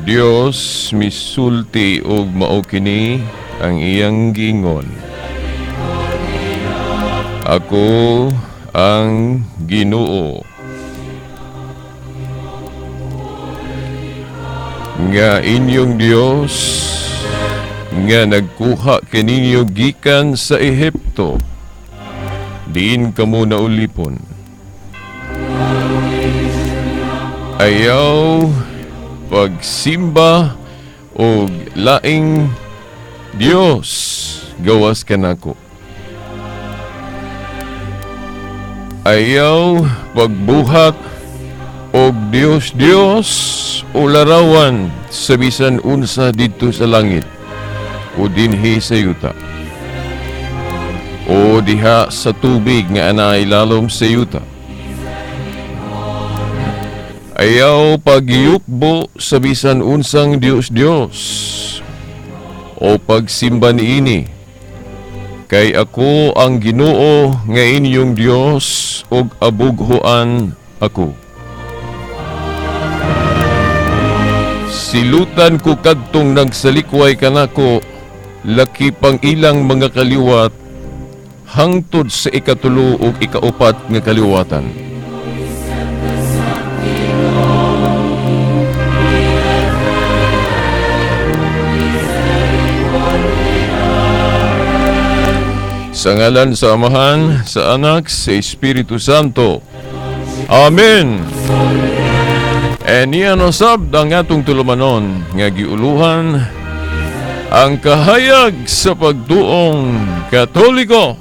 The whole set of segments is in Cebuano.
Dios misulti og mao kini ang iyang gingon: "Ako ang Ginoo nga inyong Dios nga nagkuha kaninyo gikan sa Ehipto, diin kamo naulipon. Ayaw pagsimba og laing Dios gawas kanako. Ayaw pagbuhat og Dios Dios o larawan sa bisan unsa didto sa langit o dinhi sa yuta o diha sa tubig nga anaa ilalom sa yuta. Ayaw pagyukbo sa bisan unsang Dios Dios o pagsimba niini, kay ako ang Ginoo nga inyong Dios ug abughuan ako. Silutan ko kadtong nagsalikway kanako, laki pang ilang mga kaliwat hangtod sa ikatulo ug ikaupat nga kaliwatan." Sa ngalan sa Amahan, sa Anak, sa Espiritu Santo. Amen. E niya no sab ang atong tulumanon nga giuluhan ang kahayag sa pagtuong Katoliko.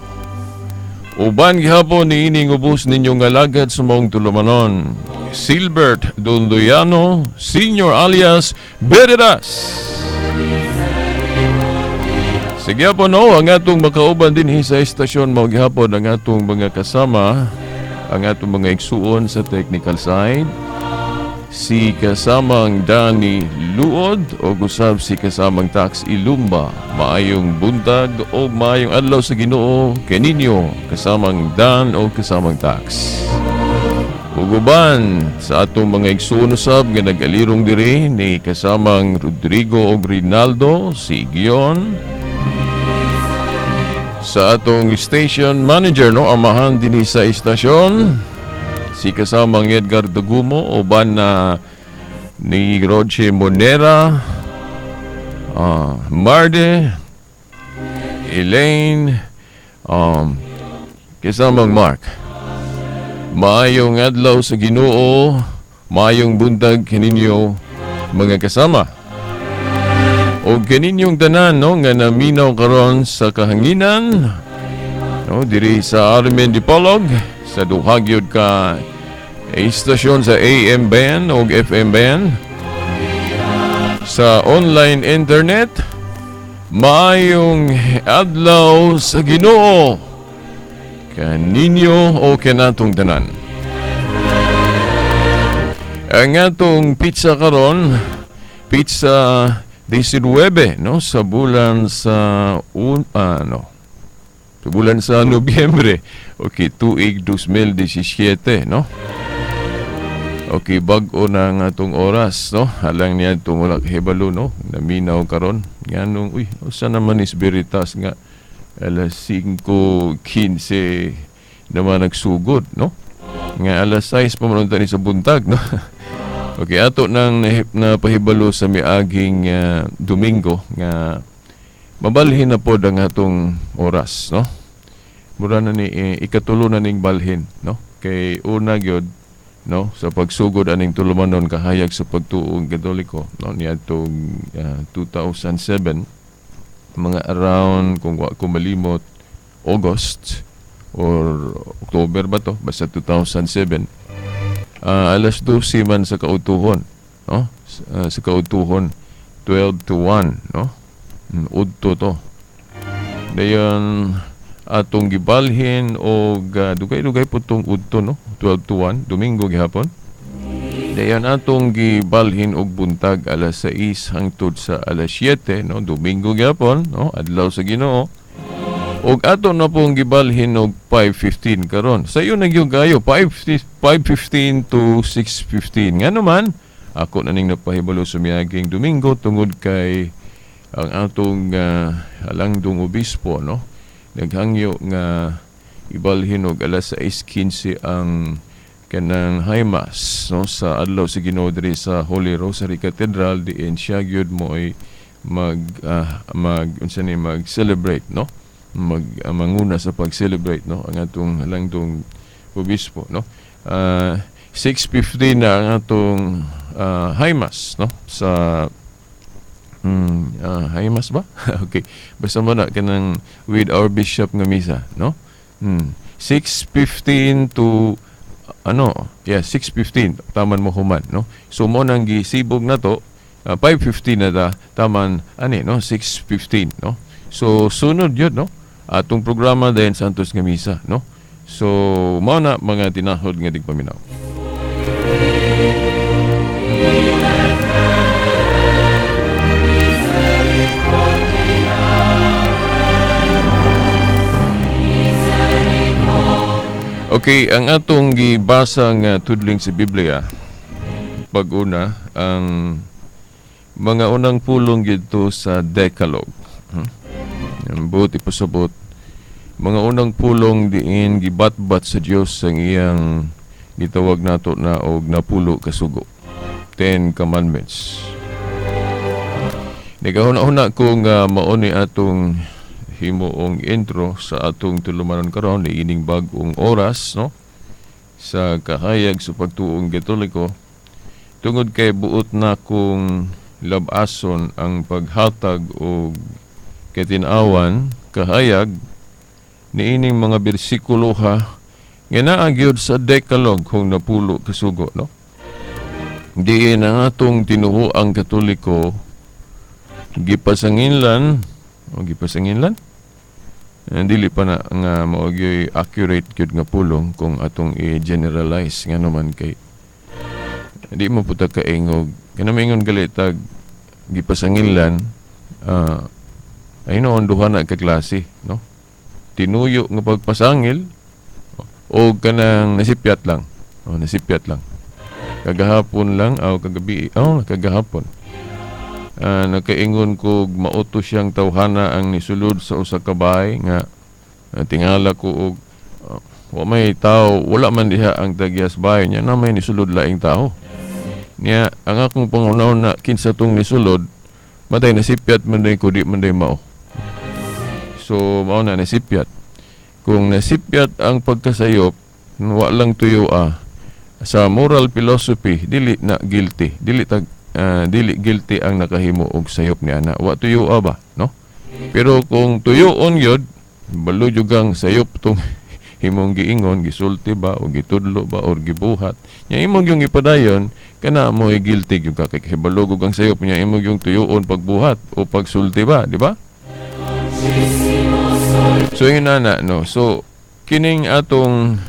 Uban gihapon niining ubos ninyong alagad sa maong tulumanon, Silbert Dondoyano, Senior alias Beredas. Sige po, no, ang atong makauban din sa estasyon mao gihapon ang atong mga kasama, ang atong mga igsuon sa technical side, si kasamang Danny Luod o gusab si kasamang Tax Ilumba. Maayong buntag o maayong adlaw sa Ginoo kaninyo, kasamang Dan o kasamang Tax. Uguban sa atong mga igsuon usab nga nag-alirong diri ni kasamang Rodrigo og Rinaldo, si Gion, sa atong station manager, no, amahan dinhi sa istasyon, si kasamang Edgar Dagumo, uban na ni Roche Monera, Marde, Elaine, kasamang Mark. Maayong adlaw sa Ginoo, maayong buntag kaninyo, mga kasama. O kaninyong tanan, no, nga naminaw karon sa kahanginan, no, diri sa Armen Dipolog sa duha gyud ka istasyon sa AM band o FM band, sa online internet, maayong adlaw sa Ginoo kaninyo o kanatong tanan. Ang atong petsa karon, petsa 19, no, sa bulan sa un, ano, sa bulan sa Nobyembre. Okay, tuig 2017, no? Okay, bag-o na ang atong oras, no? Alang niya itong wala kahibalo, no? Naminaw karon. Nganong, uy, usa naman is Veritas nga alas 5:15 naman nagsugod, no? Nga alas 6 pa man ni sa buntag, no? Okay, ato nang napahibalo sa miaging Domingo nga mabalhin na pod ang atong oras, no? Mura na ni ikatulo na ning balhin, no? Kay una gyud, no, sa pagsugod aning tulumanon kahayag sa pagtuong Katoliko, no, niadtong 2007, mga around, kung wa ko malimot, August or October ba to, basta 2007, alas 12 man sa kautuhon, no, sa kautuhon, 12 to 1, no, udto to. Dayon atong gibalhin og dugay-dugay po tong udto, no, 12 to 1, Domingo gihapon. Dayon atong gibalhin og buntag alas 6 hangtod sa alas 7, no, Domingo gihapon, no, adlaw sa Ginoo. Og ato na pong gibalhin og 5:15 karon. Sa iyo nagyong kayo 5:15 to 6:15. Ngano man Ako na ning napahibalo sa miaging Domingo tungod kay ang atong halangdong obispo, no, naghangyo nga ibalhin og alas 6:15 ang kanang high mass, no, sa adlaw sa Ginoo diri sa Holy Rosary Cathedral, diin siya gyud mo ay mag mag unsa ni, mag-celebrate, no, mag manguna sa pag-celebrate, no, ang atong halangdong obispo, no. 6:15 na ang atong high mass, no, sa high mass ba? Okay. Basta mo na kanang with our bishop nga misa, no? 6:15 to ano, yeah, 6:15 taman mo human, no? So mo nang gisibog na to, 5:15 na ta taman ani, no, 6:15, no? So sunod yun, no? Atong programa dayon Santos nga misa, no? So mao na, mga tinahod nga tigpaminaw. Okay, ang atong gibasa nga tudling sa Biblia, pag-una, ang mga unang pulong dito sa Decalogue. Ang buot ipasabot, mga unang pulong diin gibatbat sa Dios ang iyang gitawag nato na og napulo ka sugo. 10 Commandments. Nagahuna-huna ko nga mao ni atong himuong intro sa atong tulumanon karon niining bag-ong oras, no, sa kahayag sa pagtuong Katoliko, tungod kay buot na kong labason ang paghatag og katin-awan, kahayag niining mga bersikulo ha, nga naa gyud sa Decalogue kung napulo kasugo, no, diin ang atong tinuhuang Katoliko gipasanginlan o gipasanginlan. Dili pa na nga mao gyoy accurate gyud nga pulong kung atong i-generalize, nga naman kay di mo puta kaingog kana maingon gali tag gipasanginlan. Ay noon, duha na ka klase, no, tinuyo nga pagpasangil o kanang nasipyat lang o nasipyat lang. Kagahapon lang aw kagabi, oh, kagahapon, nakaingon ko mauto siyang tawhana ang nisulod sa usa ka bahay nga tingala ko og wa may tao, wala man diha ang tagyas bahay niya na may nisulod laing tao niya. Ang akong pangunaon na kinsa tong nisulod, matay nasipyat man day ko, di man day mao. So mao na, nasipyat. Kung nasipyat ang pagkasayop, wa lang tuyo, sa moral philosophy dili na guilty, dili tag dili guilty ang nakahimo og sayop ni ana, wa tuyo ba, no? Pero kung tuyoon gyud, balo jud kang sayop tong imong giingon, gisulti ba o gitudlo ba or gibuhat nya, imong yung ipadayon kana mo, guilty gyud ka kay hibalo ang sayop niya, imong yung tuyoon pagbuhat o pagsulti ba, di ba? So yun na, no? So kining atong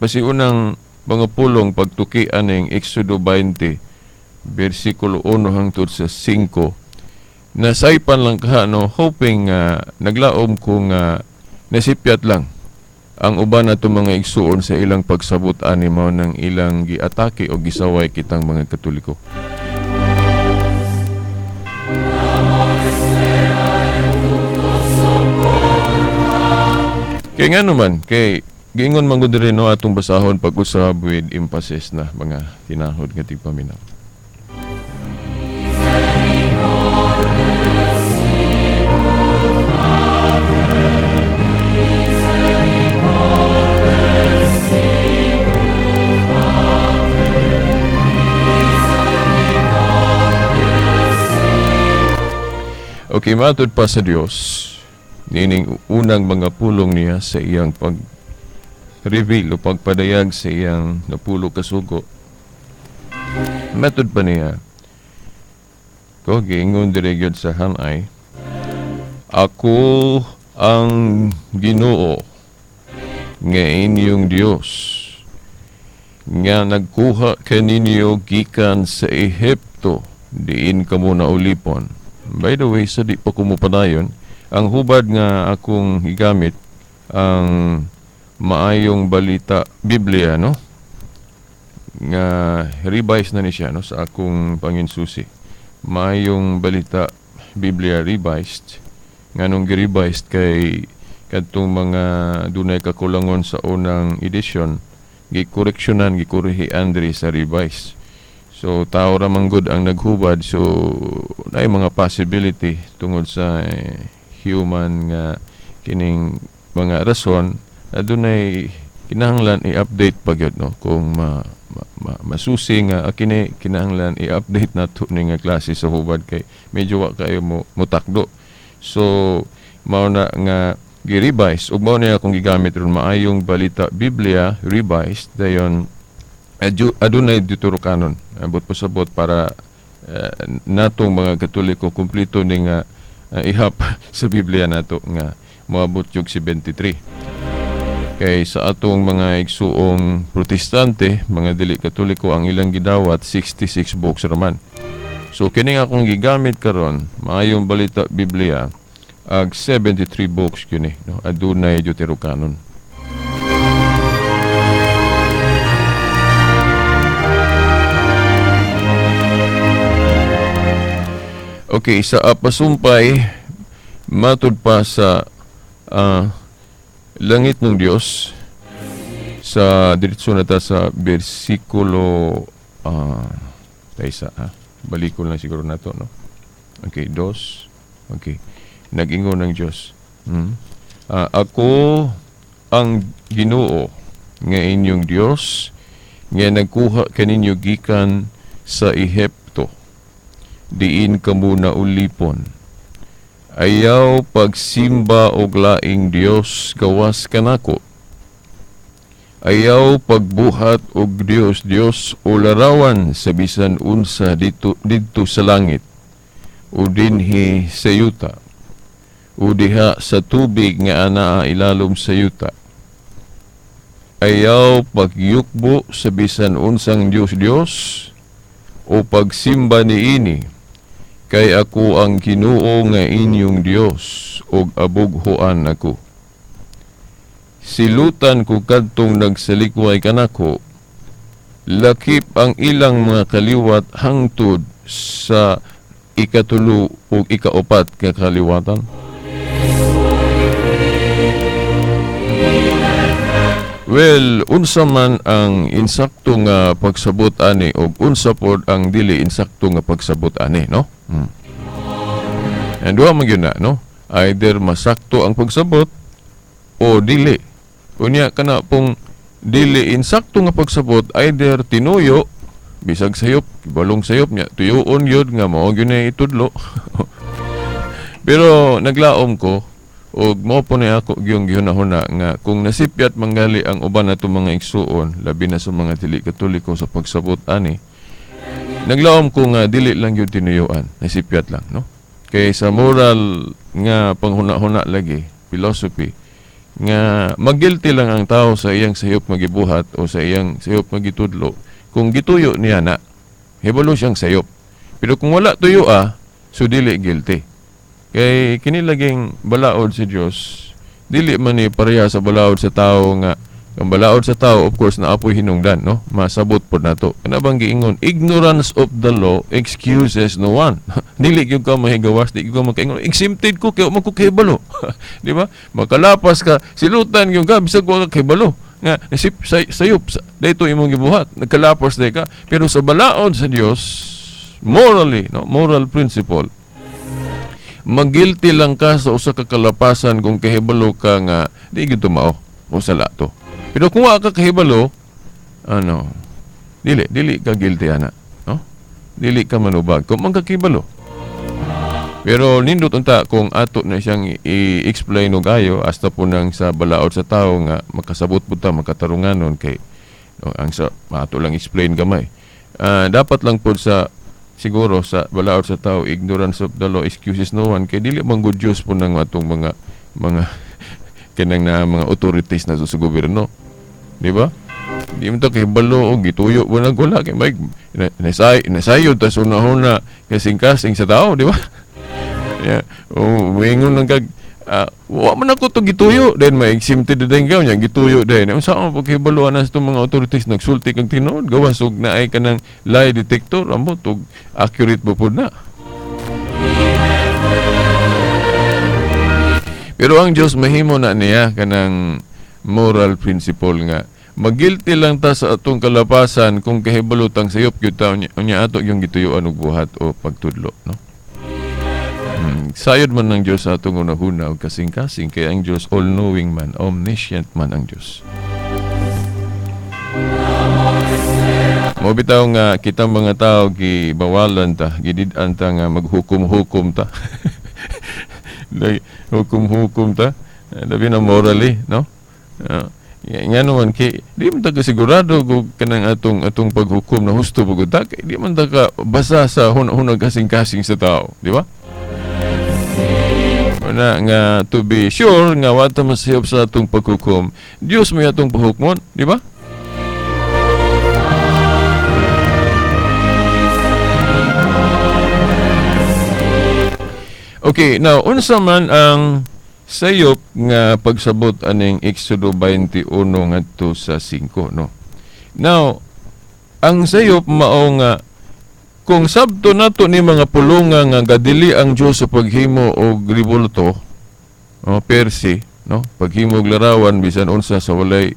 pasiunang mga pulong pagtuki aning Exodo 20 versikulo 1 hangtod sa 5, nasaypan lang ka, no, hoping naglaom kung nasipyat lang ang uban nato mga igsuon sa ilang pagsabot ani mao ng ilang giatake o gisaway kitang mga Katoliko. Kay nga naman, kay giingon man gud diri, no, atong basahon pag-usab with emphasis na, mga tinahod nga tigpaminaw. Okay, matod pa sa Dios, nining unang mga pulong niya sa iyang pag-reveal o pagpadayag sa iyang napulo kasugo. Matod pa niya, ko giingon diri gyud sa hanay, "Ako ang Ginoo nga inyong Dios nga nagkuha kaninyo gikan sa Ehipto, diin kamo naulipon." By the way, sa di pa kumupadayon, ang hubad nga akong gigamit ang Maayong Balita Biblia, no? Nga revise na ni siya, no, sa akong panginsusi. Maayong Balita Biblia Revised. Nganong gi-revised? Kay kadtong mga dunay kakulangon sa unang edisyon, gikoreksyonan, gikorehian diri sa revise. So tao ra man gud ang naghubad, so naay mga possibility tungod sa human nga kining mga rason, adunay kinahanglan i-update pa gyud, no, kung masusi nga kini kinahanglan i-update nato ni nga klase sa hubad kay medyo wa kayo mo mutakdo. So mao na nga gi-revise ug mao na akong gigamit ron, Maayong Balita Biblia Revised. Dayon adunay Deuterocanon, abot pasabot para natong mga Katoliko kumpleto ni nga ihap sa Biblia nato nga moabot yung 73. Kay sa atong mga igsuong Protestante, mga dili Katoliko, ang ilang gidawat 66 books raman. So kini nga akong gigamit karon, Maayong Balita Biblia, ag 73 books kini, no, adunay Deuterocanon. Okay, sa pasumpay matud pa sa langit ng Dios, sa diretso na ta sa bersikulo taysa ha. Balikon lang siguro nato, no. Okay, dos. Okay. Nag-ingon ng Dios. "Ako ang Ginoo nga inyong Dios nga nagkuha kaninyo gikan sa Ehipto, diin kamo naulipon. Ayaw pagsimba og laing Dios gawas kanako. Ayaw pagbuhat og Dios Dios o larawan sa bisan unsa dito didto sa langit o dinhi sa yuta o diha sa tubig nga anaa ilalom sa yuta. Ayaw pagyukbo sa bisan unsang Dios Dios o pagsimba niini, kay ako ang Ginoo nga inyong Dios ug abughuan ako. Silutan ko kadtong nagsalikway kanako, lakip ang ilang mga kaliwat hangtod sa ikatulo ug ikaupat nga kaliwatan." Well, unsa man ang insakto nga pagsabot ani ug unsa pod ang dili insakto nga pagsabot ani, no? And duha man gyud na, no? Either masakto ang pagsabot o dili. Unya kana pong dili insakto nga pagsabot, either tinuyo bisag sayop, balong sayop niya, tuyuon gyud nga mao gyud na itudlo. Pero naglaom ko og mao po ni ako gyung gihunahuna nga kung nasipyat manggali ang uban nato mga igsuon, labi na sa mga dili Katoliko, sa pagsabot ani, naglaom ko nga dili lang gyud tinuyuan, nasipyat lang, no? Kay sa moral nga panghuna-huna lagi, philosophy, nga magilty lang ang tao sa iyang sayop magibuhat o sa iyang sayop magitudlo kung gituyo niya na hibalo siyang sayop. Pero kung wala tuyo so dili guilty. Kay kini laging balaod sa Dios, dili man ni pareha sa balaod sa tao nga ang balaod sa tao, of course, naapoy hinungdan, no? Masabot pod nato. Kana bang giingon, "Ignorance of the law excuses no one." Dili gyud ka mahigawas, di gyud ka makaingon, "Exempted ko kay wa man ko kahibalo." Di ba? Makalapas ka, silutan gyud ka bisag wa ka kahibalo nga nasip sayop sa dayto imong gibuhat, nagkalapas day ka. Pero sa balaod sa Dios, morally, no, moral principle, magilty lang ka sa usa ka kalapasan kung kahibalo ka nga di gyud mao o sala to. Pero kung wa ka kahibalo, ano, dili dili ka guilty ana, no? Dili ka manubag kung man kakibalo. Pero nindot unta kung ato na siyang i-explain og ayo, hasta po nang sa balaod sa tao nga makasabot pud ta, makatarunganon kay, no, ang sa ato lang explain gamay. Dapat lang pud sa siguro sa balaod sa tao, ignorance of the law excuses no one, kay dili man good Diyos po ng atong mga kanang na mga authorities na sa gobyerno, di ba? Di mo to kay balo og gituyo mo nang wala kay may nasayod ta sa unahuna kasing-kasing sa tao, di ba? Yeah. Oh, moingon lang kag Wa man ako to gituyo, then may exempted din ka nya gituyo din. Unsa man pagkahibalo na sa mga authorities, nagsulti kang tinuod, gawas og naay kanang lie detector, ambot og accurate ba pud na. Pero ang Dios mahimo na niya kanang moral principle nga magilty lang ta sa atong kalapasan kung kahibalo tang sayop gyud ta unya ato yung gituyuan og buhat o pagtudlo, no? Sayod man ng Dios sa atong hunahuna og kasing-kasing, kay ang Dios all-knowing man, omniscient man ang Dios. Mo bitaw nga kitang mga tao gibawalan ta, gidid-an ta nga maghukom-hukom ta. Like, hukom-hukom ta, labi na morally, no? Nga naman kay di man ta kasigurado kung kanang atong atong paghukom na husto pagud ta, kay di man ta ka basa sa hunahuna kasing-kasing sa tao, di ba? Una nga to be sure nga wa ta masayop sa atong paghukom, Dios may atong pahukmon, di ba? Okay, now unsa man ang sayop nga pagsabot aning Exodo 21 ngadto sa 5, no? Now, ang sayop mao nga kung sabto nato ni mga pulunga nga gadili ang Dios sa paghimo og ribulto, oh, persi, no? Paghimo og larawan bisan unsa sa walay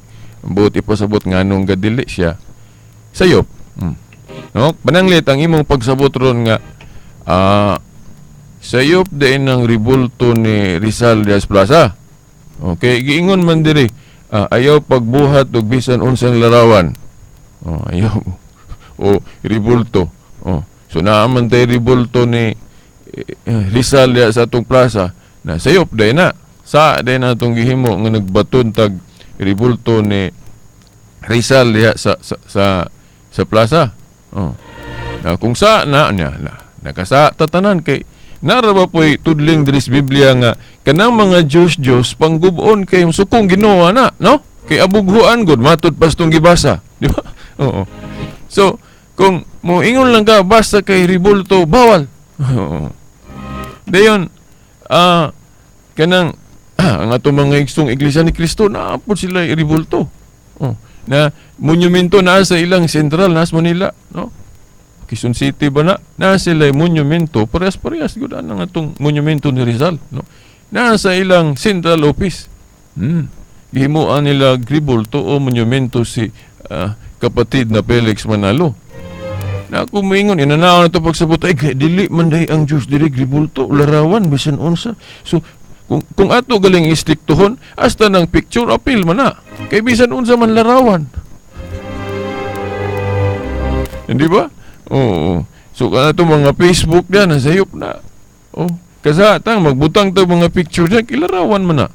buot ipasabot nganong gadili siya. Sayop. No? Pananglit ang imong pagsabot ron nga sayop din ang ribulto ni Rizal Diaz Plaza. Okay, giingon man diri, ayaw pagbuhat og bisan unsang larawan. Oh, ayaw. O ribulto. Oh, so naa man tay ribulto ni Rizal diya sa atong plaza na sayop day na. Sa day na atong gihimo nga nagbaton tag ribulto ni Rizal diya sa plaza. Oh. Na kung sa na niya na nakasa tatanan kay nara ba po'y tudling diri sa Biblia nga kanang mga Diyos-Diyos panggubon kay sukong Ginoo na, no? Kay abughuan gud matud pas tong gibasa, di ba? Oo. So, kung moingon lang ka basta kay ribulto bawal. Oo. Dayon kanang ang atong mga igsoong Iglesia ni Cristo naa pud sila ribulto. Oh, na monumento naa sa ilang sentral na sa Manila, no? Quezon City ba na? Na sila monumento, parehas-parehas gud ang atong monumento ni Rizal, no? Na sa ilang central office. Gihimuan nila ribulto o monumento si kapatid na Felix Manalo. Na kung moingon inanaw na ito pagsabot, ay dili man day ang Diyos dili ribulto, larawan bisan unsa. So kung ato galing istriktohon, hasta ng picture appeal man na. Kay bisan unsa man larawan. Hindi ba? Oo. So kana to mga Facebook diyan nasayop na. Oh, kasatang magbutang to mga picture diyan kilarawan man na.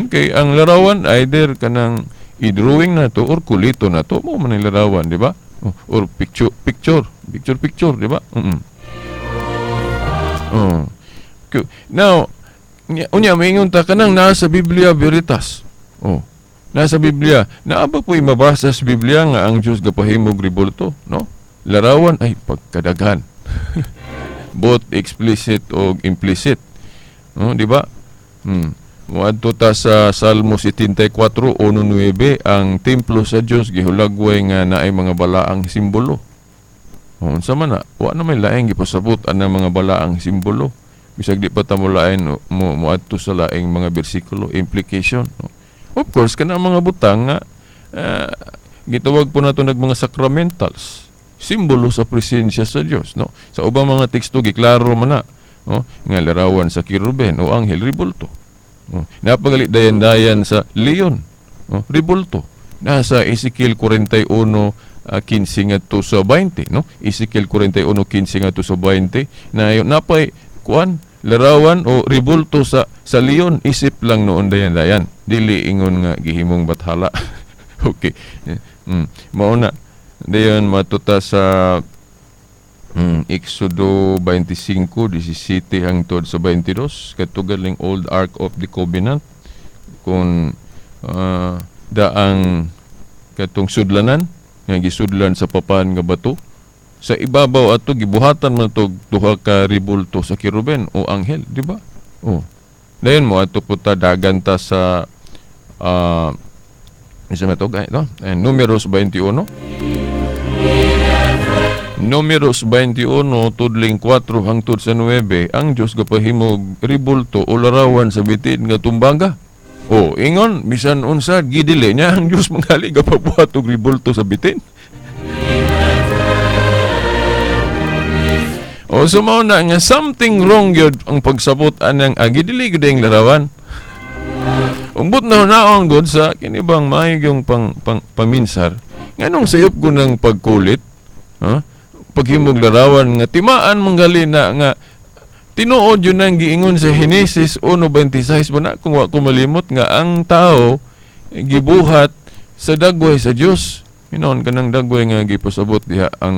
Okay, ang larawan either kanang i-drawing na to or kulito na to, mo man ang larawan, di ba? Oh, or picture picture, picture picture, di ba? Oh. Okay. Now, unya maingon ta kanang naa sa Biblia Veritas. Oh. Nasa Biblia, naa ba po'y mabasa sa Biblia nga ang Diyos gapahimog ribulto, no? Larawan ay pagkadaghan. Both explicit o implicit. No, di ba? Moadto ta sa Salmo 74:1-9, ang templo sa Dios gihulagway nga naay mga balaang simbolo. O, unsa man na? Wa na may laing gipasabot anang mga balaang simbolo. Bisag di pa ta mo lain moadto sa laing mga bersikulo, implication, no? Of course, kanang mga butang nga gitawag po nato nag mga sacramentals, simbolo sa presensya sa Dios, no? Sa ubang mga teksto giklaro man na, no? Nga larawan sa kiruben o anghel ribulto. Oh, napagali dayan-dayan sa leon, oh, ribulto. Nasa Ezekiel 41:15 ngadto sa 20, no? Ezekiel 41:15 ngadto sa 20 na napay kuan larawan o ribulto sa leon, isip lang noon dayan-dayan. Dili ingon nga gihimong bathala. Okay. Mao na. Dayon matuta sa Exodo 25:17 hangtod sa 22, katugaling Old Ark of the Covenant kung daang katong sudlanan nga gisudlan sa papan nga bato. Sa ibabaw ato gibuhatan man to duha ka ribulto sa kiruben o anghel, di ba? Oh. Dayon mo ato po ta dagan ta sa isa man to, ito? Eh, Numeros 21. Numeros 21 tudling 4 hangtod sa 9, ang Dios gapahimog ribulto o larawan sa bitin nga tumbaga. O ingon bisan unsa gidili niya ang Dios mangali gapabuhat og ribulto sa bitin. O so mao na nga something wrong gyud ang pagsabot anang agidili gyud ang larawan. Umbot na naon gud sa kini bang maayo pang, pang paminsar. Nganong sayop ko ng pagkulit, ha? Paghimog larawan nga timaan manggali na nga tinuod yun ang giingon sa Henesis 1:26 ba na kung wa ko malimot nga ang tao gibuhat sa dagway sa Dios. Minon kanang dagway nga gipasabot diha ang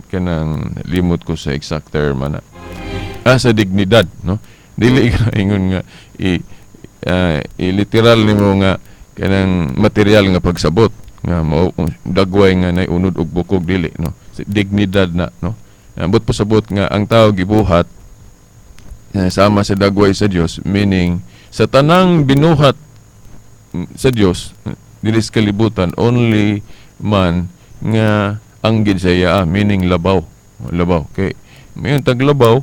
kanang limot ko sa exact term ana. Ah, sa dignidad, no? Dili ka ingon nga i i-literal nimo nga kanang material nga pagsabot nga mao dagway nga nay unod og bukog, dili, no? Dignidad na, no? Ambot pasabot nga ang tao gibuhat sama sa dagway sa Dios, meaning sa tanang binuhat sa Dios dili sa kalibutan, only man nga anggid sa iya, meaning labaw, labaw kay mayon taglabaw,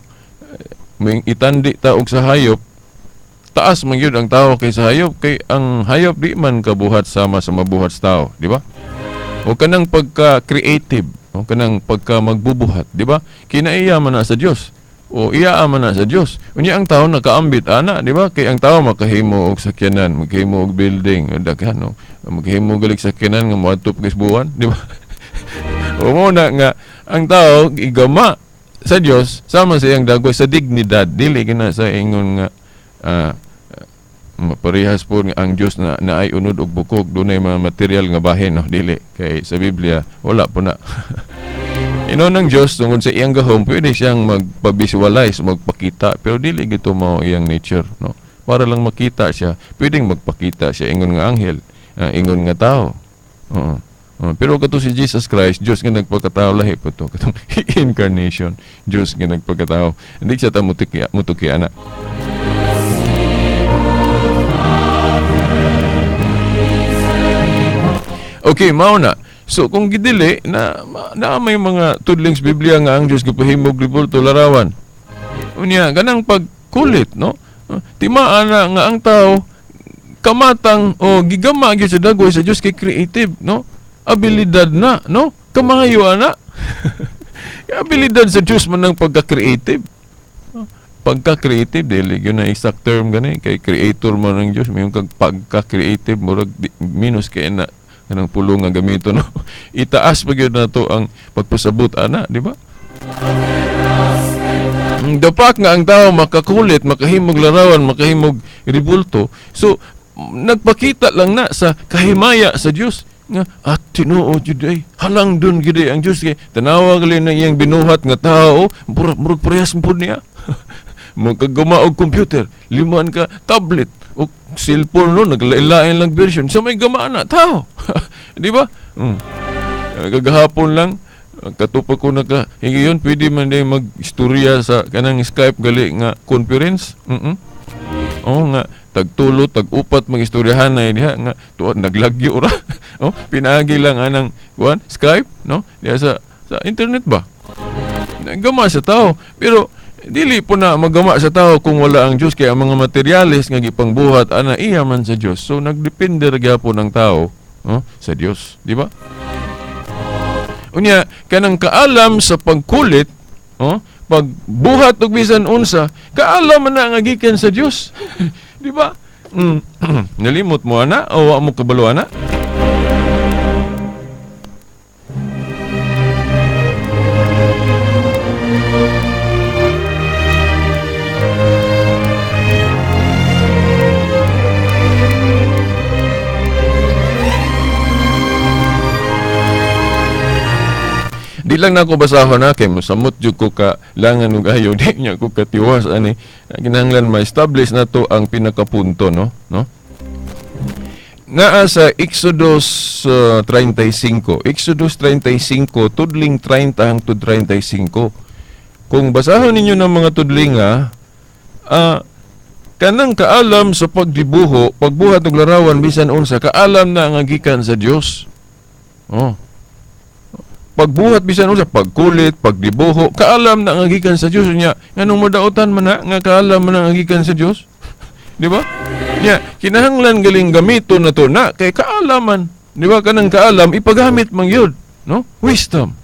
may itandi ta og sa hayop, taas man gyud ang tao kay sa hayop, kay ang hayop di man kabuhat sama sa mabuhat sa tao, di ba? O kanang pagka creative, o kanang pagka magbubuhat, di ba? Kinaiya man na sa Dios. O iya man na sa Dios. Unya ang tao nakaambit ana, di ba? Kay ang tao makahimo og sakyanan, makahimo og building, daghan, no? Makahimo galig sakyanan nga moadto pa buwan, di ba? O mo na nga ang tao igama sa Dios sama sa iyang dagway sa dignidad, dili kina sa ingon nga parehas po nga ang Dios na naay unod og bukog, dunay mga material nga bahin, no? Dili kay sa Biblia wala po na. Inon ang Dios tungod sa iyang gahom pwede siyang magpa-visualize, magpakita, pero dili gito mao iyang nature, no? Para lang makita siya, pwedeng magpakita siya ingon nga anghel, ingon nga tao. Oo. Pero kato si Jesus Christ, Dios nga nagpakatao, lahi po to katong incarnation, Dios nga nagpakatao. Hindi siya ta mutuki, mutuki ana. Okay, mao na. So kung gidili na na may mga tudlings Biblia nga ang Dios gipahimog ribulto larawan. Unya ganang pagkulit, no? Timaan na nga ang tao kamatang o gigama gyud sa dagway sa Dios kay creative, no? Abilidad na, no? Kamahayo ana. Abilidad sa Dios man ang pagka-creative. Pagka-creative dili gyud na exact term gani kay creator man ang Dios, may kag pagka-creative murag minus kay na kanang pulong nga gamito, no? Itaas pa gyud nato ang pagpasabot ana, di ba? Dapat nga ang tao makakulit, makahimog larawan, makahimog ribulto. So nagpakita lang na sa kahimaya sa Dios nga at tinuod jud ay halang dun gyud ang Dios kay tanawa gali na iyang binuhat nga tao, murag parehas pud niya. Magkagama og computer, liman ka tablet o cellphone, no, naglain-lain lang version sa may gama na tao. Di ba? Kagahapon lang katupag ko naka higayon pwede man day mag-istorya sa kanang Skype gali nga conference. Oo nga tagtulo, tag-upat mag-istoryahan na diha nga tuod naglagyo ra. Oh, pinaagi lang anang kuan Skype, no? Diha sa internet ba? Gama sa tao, pero dili po na magama sa tao kung wala ang Dios, kaya ang mga materyales nga gipangbuhat ana iya man sa Dios. So nagdepende ra gyapon ang tao, no, sa Dios, di ba? Unya kanang kaalam sa pagkulit, oh, pagbuhat og bisan unsa, kaalam man na nga gikan sa Dios. Di ba? Nalimot mo ana o wa mo kabalo ana? Di lang na ako basahon na kay mosamot jud ko ka langan ug ayo, di niya ko katiwas ani. Kinahanglan ma-establish na to ang pinakapunto, no? No? Naa sa Exodus 35. Exodus 35 tudling 30 hangtod 35. Kung basahon ninyo ng mga tudlinga, Kanang kaalam sa pagdibuho, pagbuhat og larawan bisan unsa, kaalam na nga gikan sa Dios. Oh. Pagbuhat bisan unsa, pagkulit, pagdibuho, kaalam na nga gikan sa Dios nya. Nganong madautan man na nga kaalam man na nga gikan sa Dios? Di ba? Nya, kinahanglan galing gamiton na to na kay kaalaman. Di ba kanang kaalam ipagamit man gyud, no? Wisdom.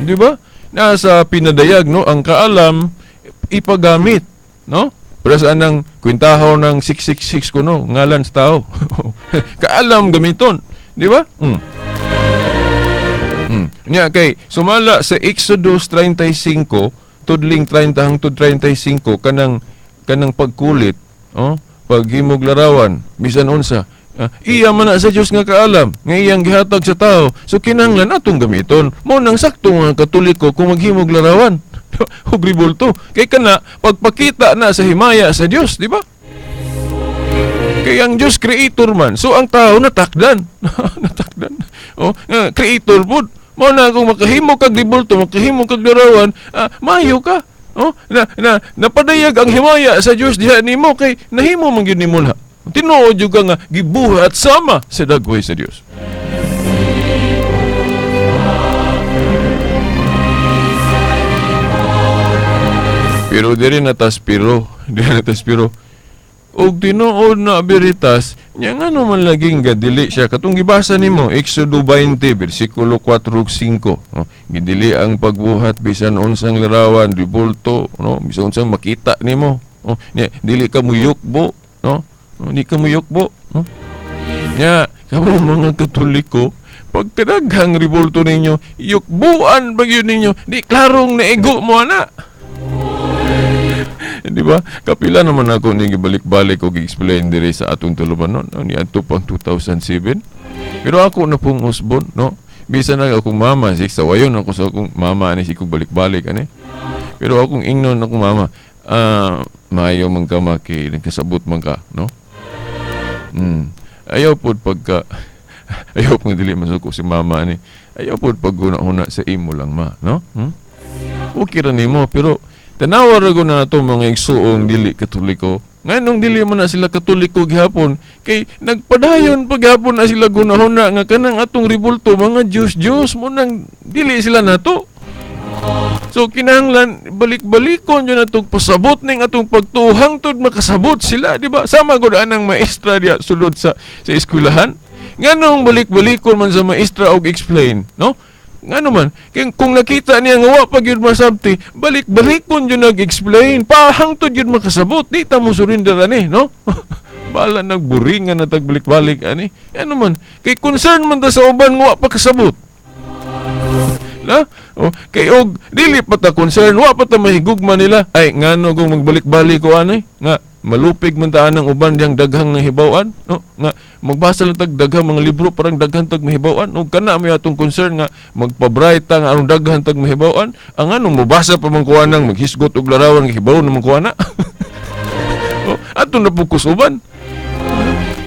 Di ba? Nasa pinadayag, no, ang kaalam ipagamit, no? Pero sa anang kwentahaw ng 666 ko, no, ngalan sa tao. Kaalam gamiton, di ba? Nya kay sumala sa Exodus 35 tudling 30 hangtod 35, kanang kanang pagkulit, oh, paghimog larawan bisan unsa, iya man na sa Dios nga kaalam nga iyang gihatag sa tao. So kinahanglan atong gamiton. Mo nang sakto nga Katoliko kung maghimog larawan ug ribulto kay kana pagpakita na sa himaya sa Dios, di ba? Kay ang Dios creator man. So ang tao natakdan. Natakdan. Oh, nga creator pud. Mo na kung makahimo kag ribulto, makahimo kag larawan, maayo ka. Oh, na, na napadayag ang himaya sa Dios diha nimo kay nahimo man gyud nimo na. Tinuod jud ka nga gibuhat sama sa dagway sa Dios. Pero diri nataspiro, diri nataspiro. Og tinuod na veritas, nya ngano man laging gadili siya katong gibasa nimo Exodo 20 bersikulo 4 ug 5, no? Gidili ang pagbuhat bisan unsang larawan, ribulto, no, bisan unsang makita nimo. Oh, nya dili ka muyukbo, no? Oh, di ka muyukbo, no? Nya kamo mga Katoliko, pagkadaghang ribulto ninyo, yukbuan ba gyud ninyo? Di klarong naigo mo ana. Di ba? Kapila naman ako ni gibalik-balik og explain diri sa atong tuluman, no? No, niadto pang 2007. Pero ako na pong usbon, no? Bisan na akong mama, si sawayon ako sa akong mama ani si kog balik-balik ani. Pero akong ingnon akong mama, maayo man ka maki, nagkasabot man ka, no? Ayaw pod pagka ayaw pong dili masuko si mama ani. Ayaw pod paghuna-huna sa imo lang ma, no? Okay ra nimo pero tanawa ra gud na ato mga igsuong dili Katoliko. Nganong dili man na sila Katoliko gihapon kay nagpadayon pa gihapon na sila gunahuna nga kanang atong ribulto mga Diyos-Diyos mo nang dili sila nato. So kinahanglan balik-balikon jud atong pasabot ning atong pagtuo hangtod makasabot sila, di ba? Sama gud anang maestra diya sulod sa eskwelahan. Nganong balik-balikon man sa maestra og explain, no? Ngano man, kung nakita niya nga wa pa gyud masabti, balik-balikon jud nag-explain, pahangtod gyud makasabot, di ta mo surrender ani, no? Bala nagburingan na tagbalik-balik ani. Ano man, kay concern man ta sa uban nga wa pa kasabot. La? Oh, kay og dili pa ta concern, wa pa ta mahigugma nila. Ay ngano kung magbalik-balik ko ani, nga malupig man ta anang uban diyang daghang nahibaw-an, no? Nga magbasa lang tag daghang mga libro parang daghan tag mahibaw-an, ug kana may atong concern nga magpa-bright ta nga aron daghan tag mahibaw-an. Ang anong mobasa pa man kuha nang maghisgot og larawan nga hibaw naman kuha na. Oh, ato na pugkus uban.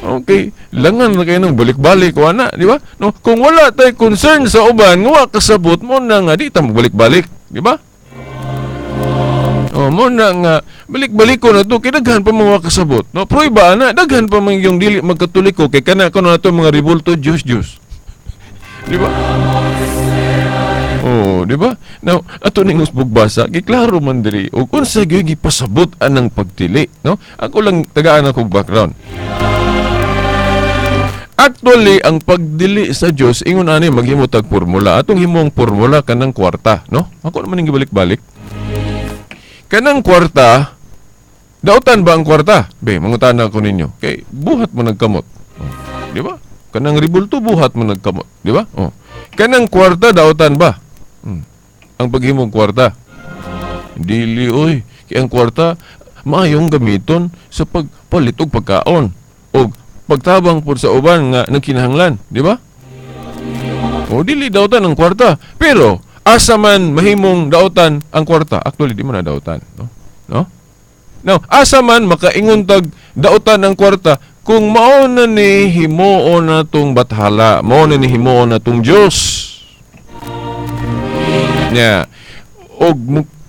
Okay, langan na kayo nang balik-balik kuha na, di ba? No, kung wala tay concern sa uban nga wa kasabot mo na nga di ta magbalik-balik, di ba? Oh, mo na nga balik-balik ko na to kay daghan pa mga kasabot, no? Pruiba ana, daghan pa man yung dili magkatoliko kay kana kuno nato mga ribulto Diyos Diyos. Di ba? Oh, di ba? Now, ato ning usbog basa, giklaro man diri og unsa gyud gipasabot anang pagdili, no? Ako lang tagaan akong background. Actually, ang pagdili sa Dios ingon ani maghimo tag formula. Atong himong formula kanang kwarta, no? Ako naman ning gibalik-balik. Kanang kwarta, dautan ba ang kwarta? Be, mangutana ko ninyo. Kay buhat mo nagkamot. Oh, di ba? Kanang ribulto buhat mo nagkamot, di ba? Oh. Kanang kwarta dautan ba? Ang paghimong kwarta. Dili oy, kay ang kwarta maayong gamiton sa pagpalit og pagkaon og pagtabang pud sa uban nga nagkinahanglan, di ba? O dili dautan ang kwarta, pero asa man mahimong dautan ang kwarta? Actually di man na dautan, no? No? Now, asa man makaingon tag dautan ang kwarta kung mao na ni himuon na tong bathala, mao na ni himuon na tong Dios. Nya, og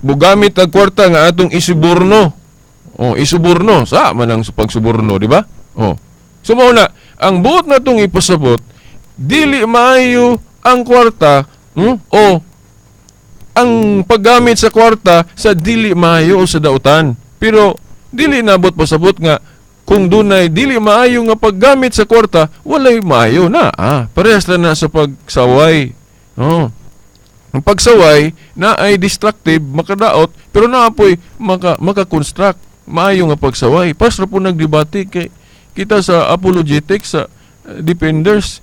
mugamit ang kwarta nga atong isuborno. Oh, isuborno sa man ang pagsuborno, di ba? Oh. So mao na ang buot natong ipasabot, dili maayo ang kwarta, O ang paggamit sa kwarta sa dili maayo o sa dautan. Pero dili nabot pasabot nga kung dunay dili maayo nga paggamit sa kwarta, walay maayo na. Ah, parehas lang na sa pagsaway. Oh. Ang pagsaway na ay destructive, makadaot, pero naa poy maka-construct maayo nga pagsaway. Pas ra po nagdebate kay kita sa apologetics, sa defenders,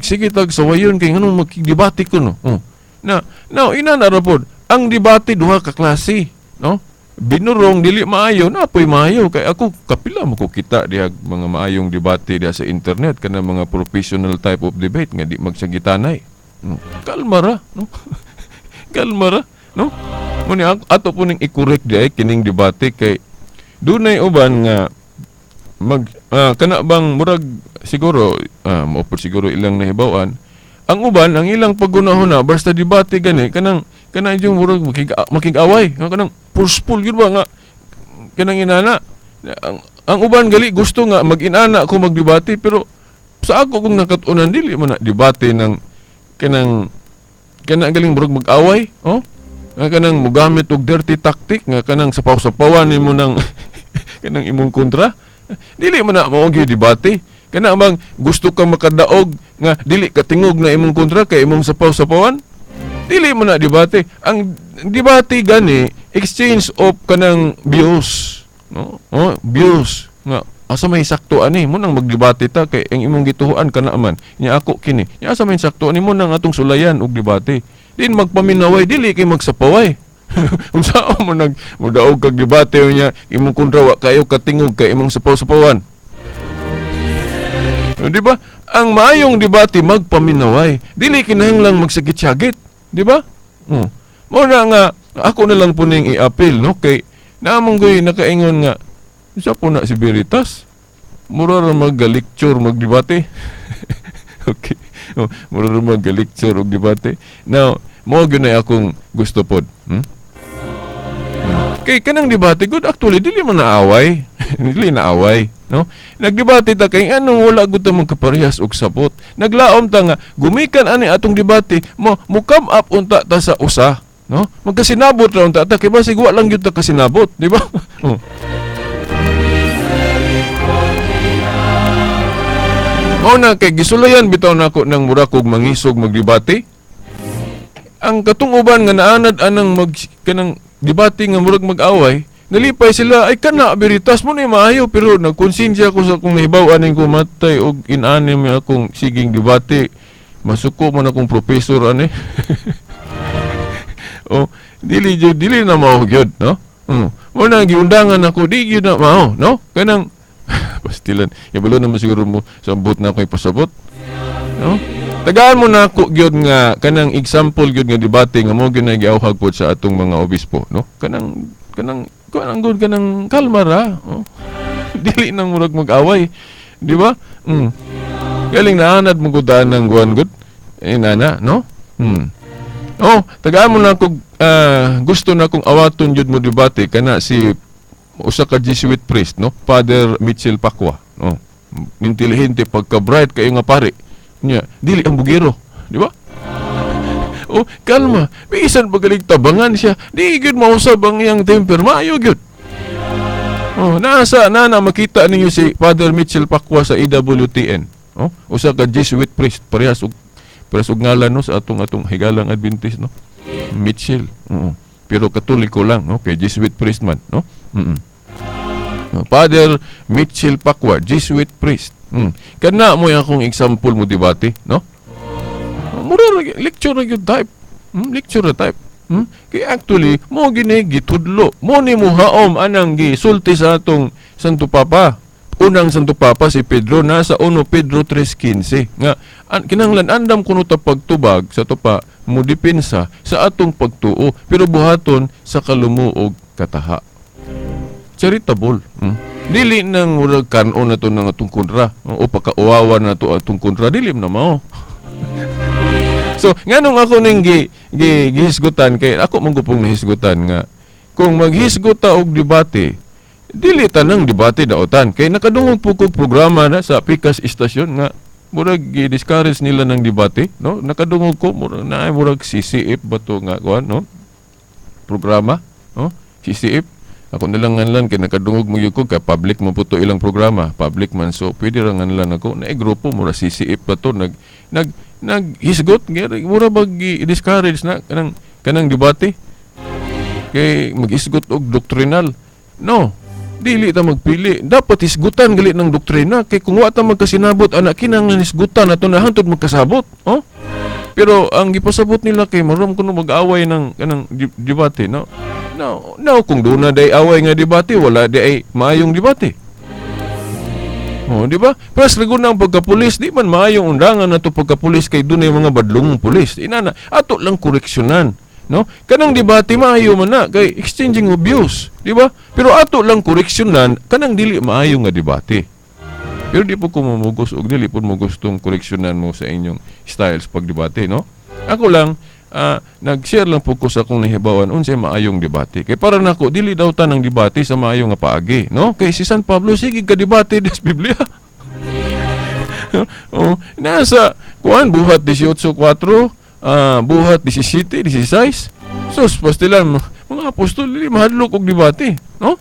sige tag sawayon kay nganong magdebate ko, no? Oh. Na now ina na ra pod ang debate, duha ka klase, no? Binurong, dili maayo, naa poy maayo, kay ako kapila mo ko kita diha mga maayong debate diha sa internet, kana mga professional type of debate nga di magsagitanay. Kalma ra, no? Kalma ra, no? Muni ato po ning i-correct diay kining debate kay dunay uban nga mag kana bang murag siguro mao pod siguro ilang nahibaw-an. Ang uban, ang ilang paggunahuna basta debate gani, kanang kana yung murag makig-away nga kanang forceful gyud ba nga kanang inana. Ang uban gali gusto nga mag-inana ko magdebate, pero sa ako kung nakat-unan, dili man na debate ng kanang kana galing murag mag-away, oh, nga kanang mugamit og dirty tactic nga kanang sapaw-sapawan nimo ng kanang imong kontra. Dili man na mao gyud debate. Kana bang gusto ka makadaog nga dili ka tingog na imong kontra kay imong sapaw-sapawan, dili man na debate. Ang debate gani, exchange of kanang views, no? Oh, views nga asa may sakto ani mo nang magdebate ta, kay ang imong gituohan kana man nya, ako kini nya, asa may sakto ani mo nang atong sulayan og debate din, magpaminaway, dili kay magsapaway. Unsa mo nag modaog kag debate nya imong kontra wa kayo katingog kay imong sapaw-sapawan? Di ba? Ang maayong debate, magpaminaway. Dili kinahanglang magsagit-sagit, di ba? Mo na nga ako na lang po ning i-appeal, no, kay naamong goy nakaingon nga isa po na si Veritas. Mura ra mag-lecture magdebate. Okay. Oh, mura ra mag-lecture og debate. Now, mo gyud na akong gusto pod. Kay kanang debate good, actually dili man naaway. Dili naaway, no? Nagdebate ta kay anong wala gud ta magkaparehas og sabot. Naglaom ta nga gumikan ani atong debate mo come up unta ta sa usa, no? Magkasinabot ra unta ta kay basig wa lang gyud ta kasinabot, di ba? Oh. Mao na kay gisulayan bitaw nako nang mura kog mangisog magdebate. Ang katong uban nga naanad anang mag kanang debate nga murag mag-away, nalipay sila, ay kana Veritas mo ni maayo, pero nagkonsensya ko sa akong nahibaw aning ko matay og inani mi akong siging debate, masuko man akong professor ani. Oh, dili jud, dili na mao gyud, no? Mo na giundangan ako, di gyud na mao, no? Kanang pastilan, ibalo naman siguro mo sa buot na ako ipasabot, no? Tagaan mo na ako gyud nga kanang example gyud nga debate nga mo gyud na giawhag pod sa atong mga obispo, no? Kanang kanang kanang gud kanang kalma ra, oh. Dili nang murag mag-away, di ba? Galing naanad mo gud ng guan gud. Eh nana, no? Oh, tagaan mo na ako, gusto na akong awaton jud mo debate kana si usa ka Jesuit priest, no? Father Mitchell Pacwa, no? Intelihente, pagka bright kayo nga pare. Nya, dili ang bugero, di ba? Oh, kalma. Bisan pagalig tabangan siya, di gyud mausab ang iyang temper, maayo gyud. Oh, nasa na na makita ninyo si Father Mitchell Pacwa sa EWTN. Oh, usa ka Jesuit priest, parehas og ngalan, no, sa atong atong higalang Adventist, no. Mitchell. Oo. Pero Katoliko lang, no, kay Jesuit priest man, no? No, Father Mitchell Pacwa, Jesuit priest. Kana mo yung akong example mo debate, no? Mura ra lecture ra gyud type. Lecture ra type. Kay actually mo gini gitudlo. Mo ni mo haom anang gisulti sa atong Santo Papa. Unang Santo Papa si Pedro nasa 1 Pedro 3:15 nga kinahanglan andam kuno ta pagtubag sa tupa mo depensa sa atong pagtuo, pero buhaton sa kalumuog kataha. Charitable. Dili nang murag kanon na to ng atong kontra o pakauwawan na to atong kontra, dili na mao. So, nganong ako ning gi, gi gihisgutan, kay ako man gupong nahisgutan nga kung maghisgot ta og debate, Dili tanang debate daotan kay nakadungog po ko programa na sa Pikas istasyon nga murag gi-discourage nila ng debate, no? Nakadungog ko murag na murag CCF ba to nga kuan, no? Programa, no? CCF. Ako na lang nganlan kay nakadungog mo gyud ko kay public man po to ilang programa, public man, so pwede ra nganlan ako. Na grupo mura CCF pa to nag nag naghisgot mura bag i-discourage na kanang kanang debate kay magisgot og doktrinal. No, dili ta magpili. Dapat hisgutan gali ng doktrina kay kung wa ta magkasinabot ana, kinahanglan hisgutan ato na hangtod magkasabot, oh. Pero ang gipasabot nila kay marom kuno mag-away ng kanang debate, no? No, no, kung doon na day away nga debate, wala di ay maayong debate. Oh, di ba? Plus lago na ang pagkapulis, di man maayong undangan na to pagkapulis kay dunay mga badlongong pulis. Inana, ato lang koreksyonan, no? Kanang debate maayo man na kay exchanging of views, di ba? Pero ato lang koreksyonan kanang dili maayo nga debate. Pero di po ko mamugos og dili po mo gustong koreksyonan mo sa inyong styles pagdebate, no? Ako lang nag-share lang po ko sa akong nahibawan unsay maayong debate. Kay para nako dili daw tanang debate sa maayo nga paagi, no? Kay si San Pablo sige ka debate des Biblia. Oh, nasa kuan Buhat 18:4, Buhat 17:16. Sus, pastilan mga apostol dili mahadlok og debate, no?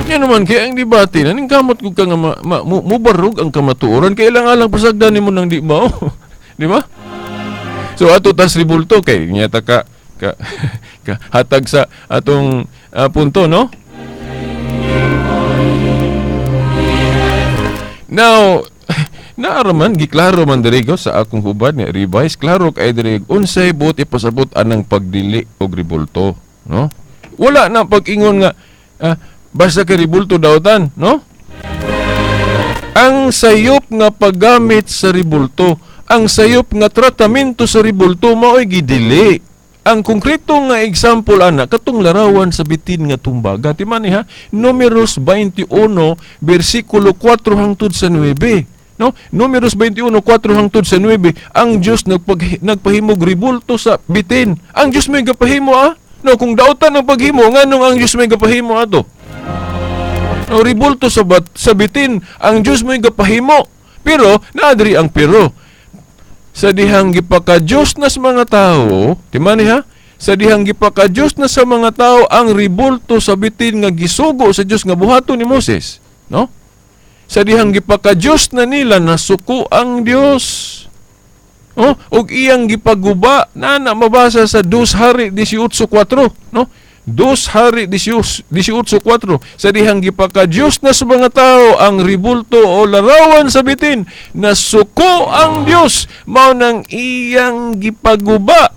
Yan naman kay ang debate na ningkamot ko ka nga mubarog ang kamatuoran kay ilang alang pasagdan nimo nang di mao. Di ba? So ato tas ribulto kay nyata ka, ka, ka hatag sa atong punto, no? Now, naaraman giklaro man diri ko sa akong hubad nga revise, klaro kay diri unsay buot ipasabot anang pagdili og ribulto, no? Wala na pag-ingon nga basta kay ribulto dautan, no? Ang sayop nga paggamit sa ribulto, ang sayop nga tratamento sa ribulto mao'y gidili. Ang konkreto nga example ana katong larawan sa bitin nga tumbaga. Ti man ha, Numeros 21 bersikulo 4 hangtod sa 9. No? Numeros 21 4 hangtod sa 9, ang Dios nagpahimog ribulto sa bitin. Ang Dios may gapahimo ah. No, kung dautan ang paghimo, nganong ang Dios may gapahimo ato? No, ribulto sa bitin, ang Dios may gapahimo. Pero naadri ang pero. Sa dihang gipaka-Diyos na sa mga tao, timani ha, sa dihang gipaka-Diyos na sa mga tao ang ribulto sa bitin nga gisugo sa Diyos nga buhaton ni Moses, no? Sa dihang gipaka-Diyos na nila nasuko ang Diyos. Oh, og iyang gipaguba na na mabasa sa 2 Hari 18:4, no? 2 Hari 18:4, sa dihang gipaka-Diyos na sa mga tao ang ribulto o larawan sa bitin, nasuko ang Diyos, mao nang iyang gipaguba.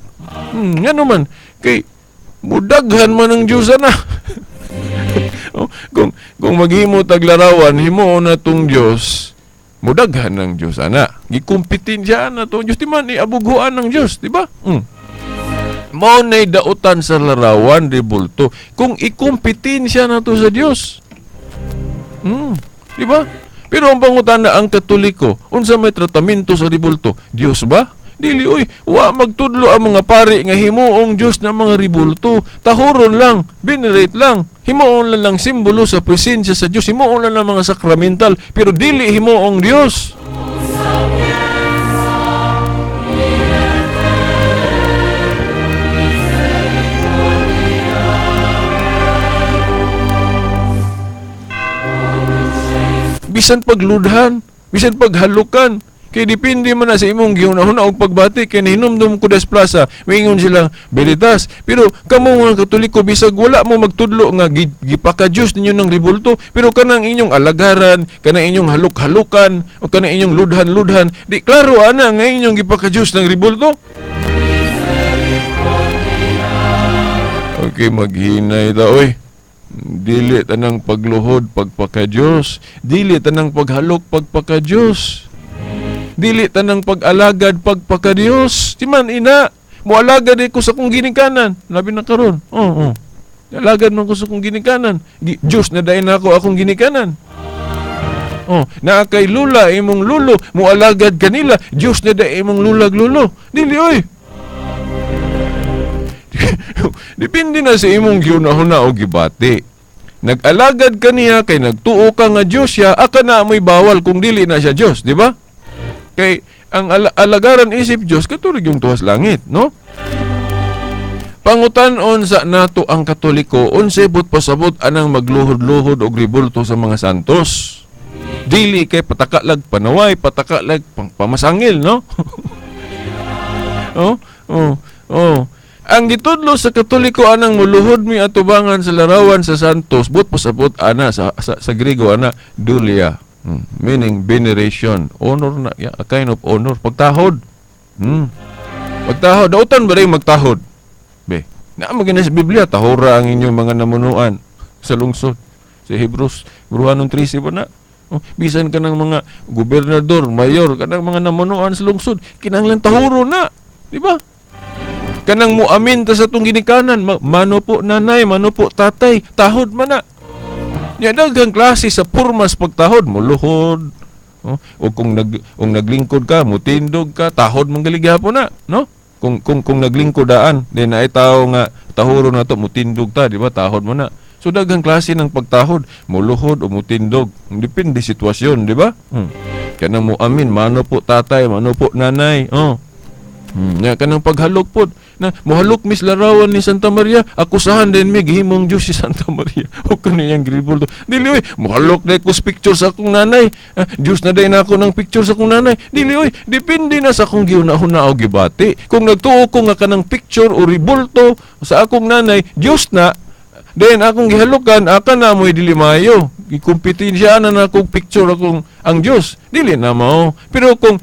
Ngano man kay mudaghan man ang Diyos ana. Oh, kung maghimo tag larawan, himuon na tong Diyos, mudaghan ng Diyos ana. Gikumpitin siya ana tong Diyos, di man iabughuan ng Diyos, di ba? Mao na'y dautan sa larawan, ribulto, kung ikumpitin siya na to sa Diyos. Di ba? Pero ang pangutana ang Katoliko, unsa may tratamento sa ribulto? Diyos ba? Dili oy, wa magtudlo ang mga pari nga himuong Diyos na mga ribulto. Tahuron lang, venerate lang, himuon lang lang simbolo sa presensya sa Diyos, himuon lang lang mga sakramental, pero dili himuong Diyos. Bisan pagludhan, bisan paghalukan, kay depende man na sa imong gihunahuna og pagbati. Kay nihinumdum ko des plaza, maingon silang Veritas, pero kamo mga Katoliko bisag wala mo magtudlo nga gipaka-Diyos ninyo ng ribulto, pero kanang inyong alagaran, kanang inyong haluk-halukan, o kanang inyong ludhan-ludhan, di klaro ana nga inyong gipaka-Diyos ng ribulto. Okay, maghinay ta oy. Dili tanang pagluhod pagpaka-Diyos, dili tanang paghalok pagpaka-Diyos, dili tanang pag-alagad pagpaka-Diyos. Di man ina, moalagad ko sa akong ginikanan, labi na karon. Oo. Alagad man ko sa akong ginikanan. Diyos na dayon ako akong ginikanan. Oh, naa kay lula imong lulo, moalagad kanila, Diyos na dayon imong lulag lulo. Dili oy. Depende na sa imong gihunahuna o gibati. Nag-alagad ka niya kay nagtuo ka nga Dios siya, aka na mo'y bawal kung dili na siya Dios, di ba? Kay ang alagaran isip Dios katurig yung tuwas langit, no? Pangutan-on sa nato ang Katoliko, unsay but pasabot anang magluhod-luhod og ribulto sa mga santos. Dili kay patakalag panaway, patakalag pamasangil, no? Oh, oh, oh. Ang gitudlo sa Katoliko anang muluhod mi atubangan sa larawan sa santos, but pasabot ana sa Griego ana dulia. Meaning veneration, honor na, yeah, a kind of honor, pagtahod. Pagtahod, dautan ba rin magtahod? Be, naa man sa Biblia, tahora ang inyong mga namunuan sa lungsod. Sa Hebrews, Bruhanong 13 ba na? Oh, bisan ka ng mga gobernador, mayor, kanang mga namunuan sa lungsod, kinahanglan tahuro na. Di ba? Kanang muamin ta sa itong ginikanan, mano po nanay, mano po tatay, tahod man na. Ya, daghang klase sa purmas pagtahod, muluhod, oh, o kung naglingkod ka, mutindog ka, tahod man gihapon na, no? Kung naglingkod daan, then ay tao nga tahuro na to, mutindog ta, di ba? Tahod mo na. So daghang klase ng pagtahod, muluhod o mutindog, depende sitwasyon, di ba? Kanang muamin, mano po tatay, mano po nanay, oh. Ya, kanang paghalok pod na mohalok mis larawan ni Santa Maria, akusahan din mi gihimong Dios si Santa Maria. O kaniyang gribol to. Dili oy, mohalok na ko picture sa akong nanay. Dios na day na ako ng picture sa akong nanay. Dili oy, depende na sa akong gihuna-huna o gibati. Kung nagtuo ko nga kanang picture o ribulto sa akong nanay, Dios na, then akong gihalokan, aka na mo'y dili maayo. Gikumpetensya na na akong picture akong ang Dios. Dili na mao. Pero kung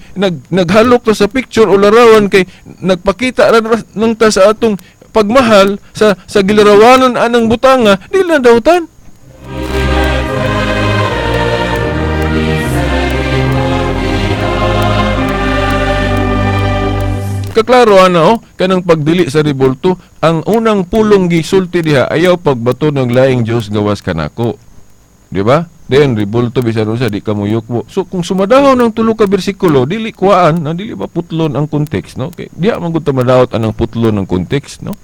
naghalok ta sa picture o larawan kay nagpakita ra nang ta sa atong pagmahal sa gilarawanan anang butanga, dili na dautan. Kaklaro ana oh, kanang pagdili sa ribulto, ang unang pulong gisulti diha ayaw pagbato ng laing Dios gawas kanako. Di ba? Then ribulto bisan unsa di ka muyukbo. So kung sumadahaw ng tulo ka bersikulo, dili kuan, na dili ba putlon ang context, no? Kay diha man gud ta madaot anang putlon ng context, no?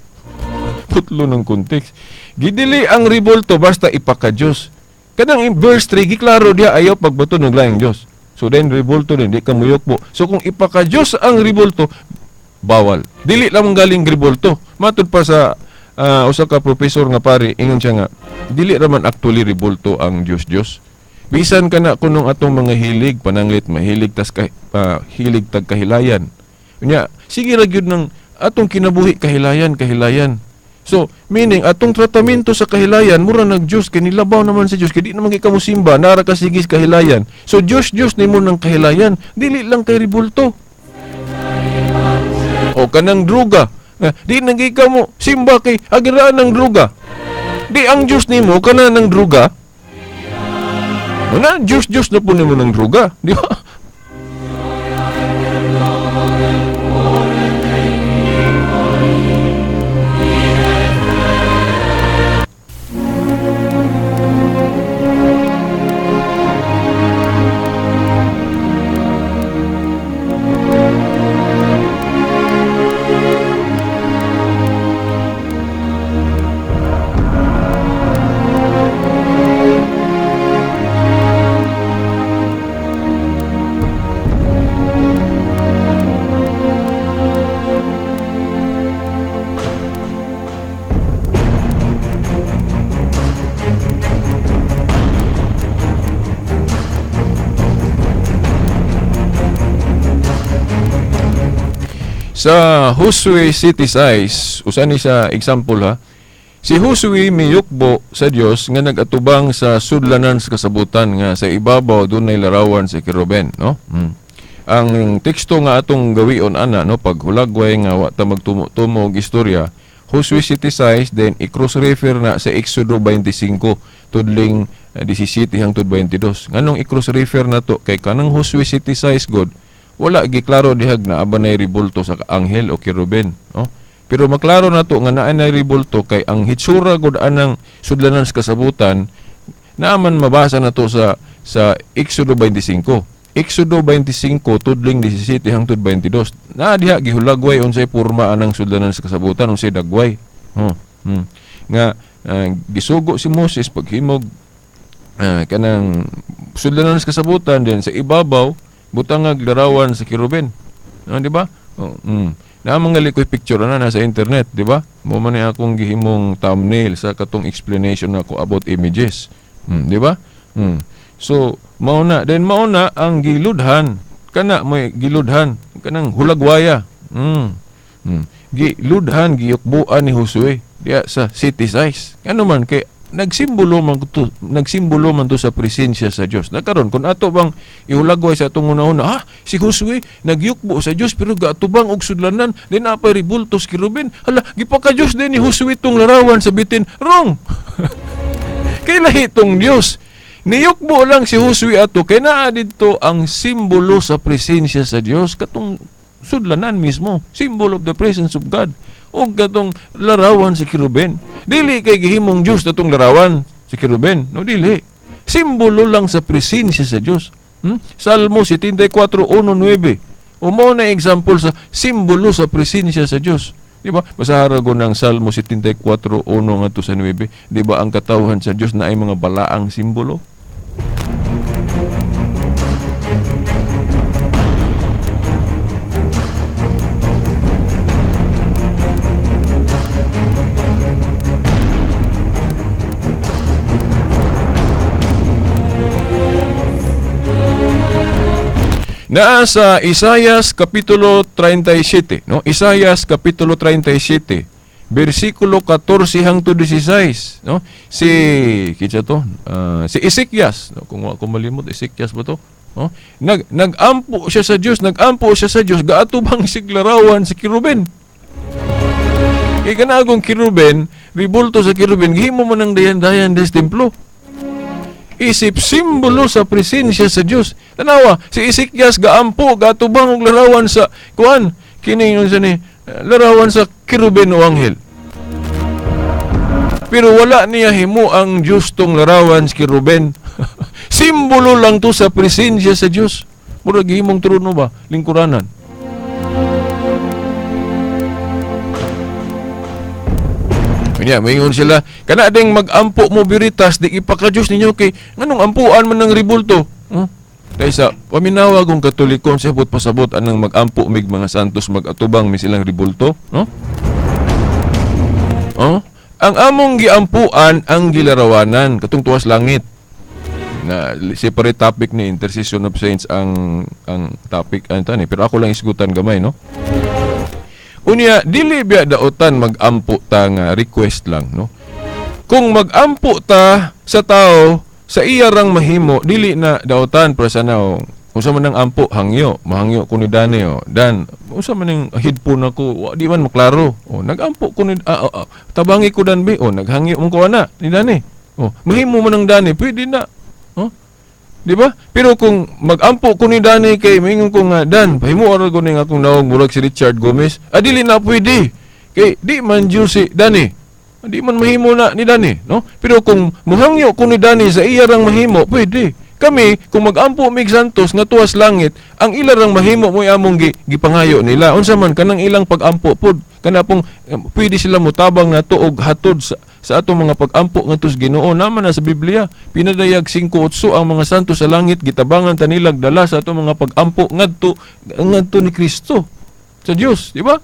Putlon ng context. Gidili ang ribulto basta ipaka-Dios. Kanang in verse 3 giklaro diha ayaw pagbato ng laing Dios. So then ribulto din di ka muyukbo. So kung ipaka-Dios ang ribulto, bawal. Dili lamang galing ribulto. Matud pa sa usa ka professor nga pare, ingon siya nga dili raman actually ribulto ang Dios-Dios. Bisan kana kunong atong mga hilig pananglit mahilig tas hilig tag kahilayan. Unya, sige ra gyud ng atong kinabuhi kahilayan, kahilayan. So, meaning atong tratamento sa kahilayan mura nag Dios kay nilabaw naman sa Dios kay di naman kay kamo simba, nara ka sige sa kahilayan. So Dios-Dios nimo ng kahilayan, dili lang kay ribulto. O kanang druga, di nang ka mo simba kay agiraan ng druga. Di ang Dios nimo kana ng druga. Una Dios Dios na po nimo ng druga, di ba? Sa Josue City Size, usa ni sa example ha, si Josue miyukbo sa Dios nga nagatubang sa sudlanan sa kasabutan nga sa ibabaw dunay larawan sa keruben, no? Ang teksto nga atong gawion ana, no, paghulagway nga wa ta magtumo-tumo og istorya, Josue City Size, then i-cross refer na sa Exodo 25 tudling 17 hangtod 22. Nganong i-cross refer na to kay kanang Josue City Size god wala giklaro dihag na aba nay ribulto sa anghel o keruben, no? Pero maklaro na to nga naa nay ribulto kay ang hitsura gud anang sudlanan sa kasabutan naaman mabasa na to sa Exodo 25. Exodo 25 tudling 17 hangtod 22. Naa diha gihulagway unsay porma anang sudlanan sa kasabutan, unsay dagway. Nga Gisugo si Moses paghimog kanang sudlanan sa kasabutan, din sa ibabaw butangag larawan sa kerubin. No, di ba? Oh. Na mga likoy picture na nasa internet, di ba? Mo man ni akong gihimong thumbnail sa katong explanation nako about images. Di ba? So, mao na, then mao na ang giludhan. Kana may giludhan, kanang hulagwaya. Giludhan, giyukbuan ni Josue diya sa city size. Ano man kay nagsimbolo man to sa presensya sa Dios. Nakaron kung ato bang ihulagway sa atong una-una, si Josue nagyukbo sa Dios pero gaatubang og sudlanan, din napay ribultos kerubin. Hala, gipaka Dios din ni Josue tong larawan sa bitin. Wrong. Kay lahi tong Dios. Niyukbo lang si Josue ato kay naa didto ang simbolo sa presensya sa Dios, katong sudlanan mismo, symbol of the presence of God, o katong larawan sa kerubin. Dili kay gihimong Dios natong larawan sa kerubin, no, dili. Simbolo lang sa presensya sa Dios. Salmo 74:1-9. O mo na example sa simbolo sa presensya sa Dios. Di ba? Basahara ko ng Salmo 74:1 ngadto sa 9. Di ba ang katawhan sa Dios na ay mga balaang simbolo? Naa sa Isayas Kapitulo 37, no? Isayas Kapitulo 37, versikulo 14 hangtod 16, no? Si kitsa to, si Ezekias, no? Kung ako malimot, Ezekias ba to? No? Nagampo siya sa Dios, nagampo siya sa Dios, gaatubang siglarawan si kerubin. Kay kanagong kerubin, ribulto sa kerubin, gihimo mo ng dayan-dayan des templo. Isip simbolo sa presensya sa Dios. Tanawa, si Ezekias gaampo, gatubang og larawan sa kuan, kini unsa ni larawan sa kerubin o anghel. Pero wala niya himo ang Dios tong larawan sa kerubin. Simbolo lang to sa presensya sa Dios. Murag himong trono ba, lingkuranan. Kanya, maingon sila, kana ding mag-ampo mo biritas, di ipaka-Diyos ninyo kay, nganong ampuan man ng ribulto? Huh? Kaysa, paminawa kong Katoliko, sabot pasabot, anang mag-ampo mig mga santos, mag-atubang mi silang ribulto? No? Oh? Ang among giampuan, ang gilarawanan, katong tuwas langit. Na separate topic ni Intercession of Saints ang topic, ano tani, pero ako lang isgutan gamay, no? Unya, dili biya daotan mag-ampo ta nga request lang, no? Kung mag-ampo ta sa tao, sa iya rang mahimo, dili na daotan para sa nao. Unsa man ang ampo, hangyo, mahangyo ko ni Dani, oh. Dan, unsa man ang headphone ako, wa, di man maklaro. Oh, nag-ampo ko ni, tabangi ko Dan bi, oh, naghangyo mo ko ana ni Dani. Oh, mahimo man ang Dani, pwede na. Oh. Di ba? Pero kung mag-ampo ko ni Dani kay mingon ko nga, Dan, pahimo ra ko ning akong naong murag si Richard Gomez. Ah, dili na pwede. Kay di man Diyos si Dani. Di man mahimo na ni Dani, no? Pero kung muhangyo ko ni Dani sa iya rang mahimo, pwede. Kami, kung mag-ampo mig santos nga tuwas langit, ang ila rang mahimo mo'y among gipangayo nila. Unsa man kanang ilang pag-ampo pod, kana pong pwede sila motabang nato og hatod sa atong mga pag-ampo ngadto sa Ginoo. Naman na sa Biblia, pinadayag 5:8 ang mga santo sa langit gitabangan ta nilag dala sa atong mga pag-ampo ngadto ni Kristo sa Dios, di ba?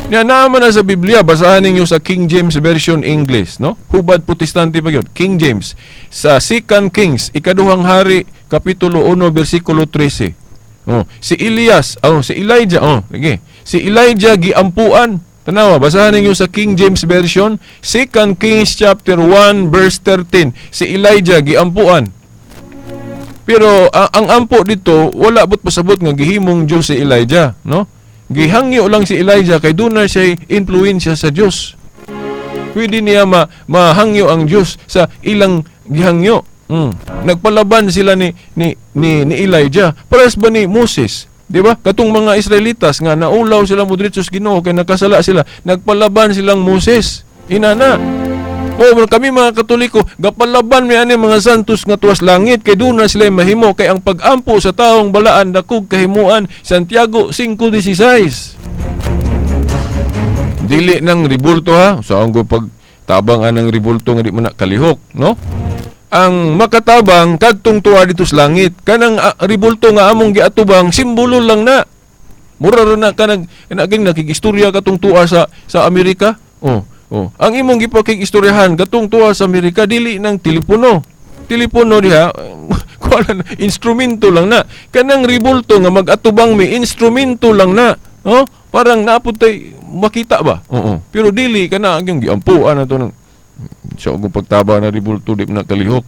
Nya naman na sa Biblia, basahan ninyo sa King James Version English, no? Hubad Protestante pa gyud, King James. Sa 2 Kings, ikaduhang hari, kapitulo 1, versikulo 13. Oh, si Elias, oh, si Elijah, oh, sige. Si Elijah giampuan. Tanawa, basahan ninyo sa King James Version, 2 Kings chapter 1 verse 13. Si Elijah giampuan. Pero ang ampo dito, wala but pasabot nga gihimong Dios si Elijah, no? Gihangyo lang si Elijah kay doon na siya influensya sa Dios. Pwede niya mahangyo ang Dios sa ilang gihangyo. Nagpalaban sila ni Elijah. Pares ba ni Moses? Di ba? Katong mga Israelitas nga naulaw sila modritso sa Ginoo kay nakasala sila, nagpalaban silang Moses. Inana. O kami mga Katoliko, gapalaban mi ani mga santos nga tuwas langit kay doon na sila mahimo kay ang pag-ampo sa taong balaan dakog kahimuan. Santiago 5:16. Dili nang ribulto ha, saan ko pag Tabang anang ribulto nga di man na kalihok, no? Ang makatabang kadtong tuwa dito sa langit. Kanang ribulto nga among giatubang, simbolo lang na. Mura ra na kanang naging nakigistorya katong tuwa sa Amerika. Oh. Ang imong gipakig-istoryahan katong tuwa sa Amerika, dili ng telepono. Telepono diha kuha na, instrumento lang na. Kanang ribulto nga mag-atubang mi, instrumento lang na. Oh, parang naapod tay makita ba? Oo. Pero dili kana ang giampuan na to ng sa akong pagtaba na ribulto, di na kalihok.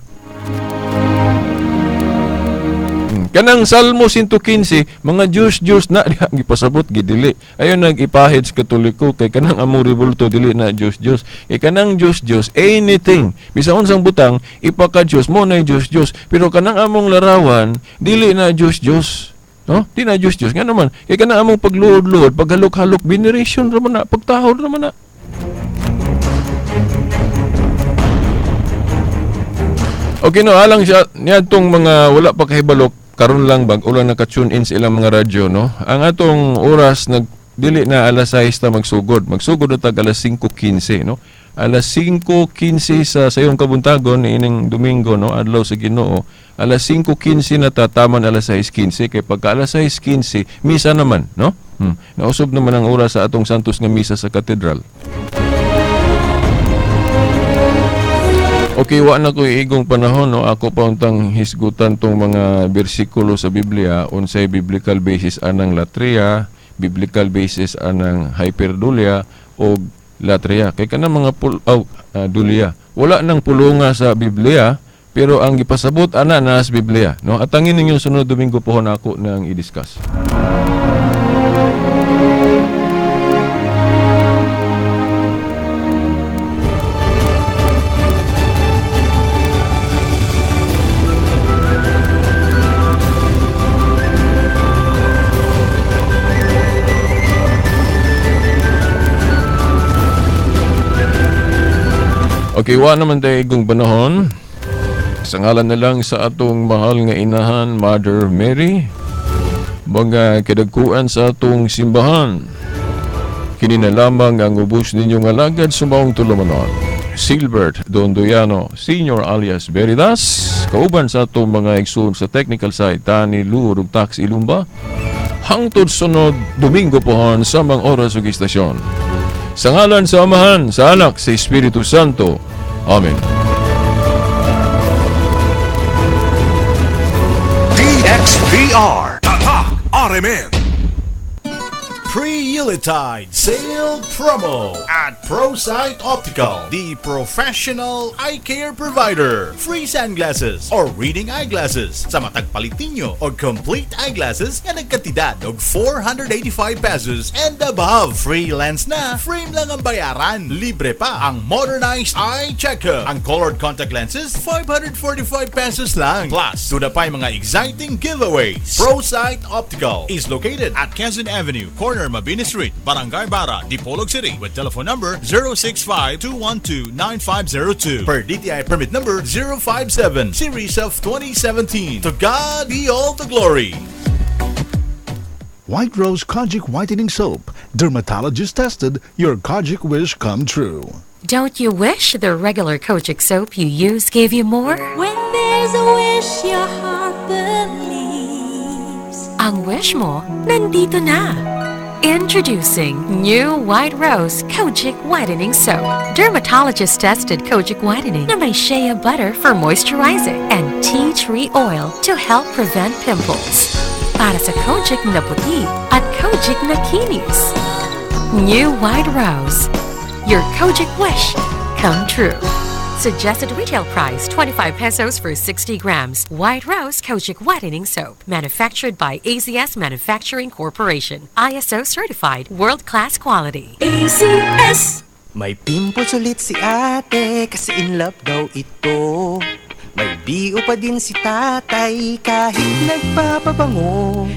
Kanang Salmo 115, mga Diyos Diyos na diha gipasabot gidili. Ayon nag-ipahid sa Katoliko kay kanang among ribulto dili na Diyos Diyos. Kay kanang Diyos Diyos, anything bisan unsang butang ipaka Diyos mo na Diyos Diyos. Pero kanang among larawan dili na Diyos Diyos. No? Di na Diyos Diyos. Nga naman, kay kanang among pagluod-luod, paghalok-halok, veneration ra man na, pagtahod ra man na. Okay no, alang siya niadtong mga wala pa kahibalo, karon lang bag ulan naka-tune in sa ilang mga radyo, no. Ang atong oras nag dili na alas 6 ta magsugod. Magsugod na tag alas 5:15, no. Alas 5:15 sa sayong kabuntagon ining Domingo, no, adlaw sa Ginoo. Alas 5:15 na tataman alas 6:15 kay pagka alas 6:15 misa naman, no? Nausob naman ang oras sa atong Santos nga misa sa katedral. Okay, wa na ko igong panahon, no. Ako pa untang hisgutan tong mga bersikulo sa Biblia unsay biblical basis anang latria, biblical basis anang hyperdulia o latria. Kay kanang mga dulia. Wala nang pulunga sa Biblia, pero ang gipasabot ana na sa Biblia, no. Atangin ninyo sunod Domingo pohon ako nang i-discuss. Okay, wa naman tayo igong panahon. Sa ngalan na lang sa atong mahal nga inahan, Mother Mary, mga kadagkuan sa atong simbahan, kini na lamang ang ubos ninyong alagad sa maong tulumanon. Silbert Dondoyano, Senior alias Veritas, kauban sa atong mga igsoon sa technical side, Tani Lu, ug Tax Ilumba, hangtod sunod Domingo pohon sa mga oras ug istasyon. Sa ngalan sa Amahan, sa Anak, sa Espiritu Santo. Amen. DXPR Tatak RMN. Pre-Yuletide Sale Promo at ProSight Optical, the professional eye care provider. Free sunglasses or reading eyeglasses sa matag palit ninyo og complete eyeglasses nga nagkantidad og 485 pesos and above. Free lens na, frame lang ang bayaran. Libre pa ang modernized eye checkup. Ang colored contact lenses, 545 pesos lang. Plus, duna pa mga exciting giveaways. ProSight Optical is located at Quezon Avenue, corner Mabini Street, Barangay Bara, Dipolog City, with telephone number 065-212-9502. Per DTI permit number 057, series of 2017. To God be all the glory. White Rose Kojic Whitening Soap. Dermatologist tested, your Kojic wish come true. Don't you wish the regular Kojic soap you use gave you more? When there's a wish your heart believes. Ang wish mo, nandito na. Introducing new White Rose Kojic Whitening Soap. Dermatologist tested Kojic Whitening na may shea butter for moisturizing and tea tree oil to help prevent pimples. Para sa Kojic na puti at Kojic na kinis. New White Rose. Your Kojic wish come true. Suggested retail price 25 pesos for 60 grams. White Rose Kojic Whitening Soap. Manufactured by AZS Manufacturing Corporation. ISO certified, world-class quality. ACS. May pimples ulit si ate kasi in love daw ito. May BO pa din si tatay kahit nagpapabango.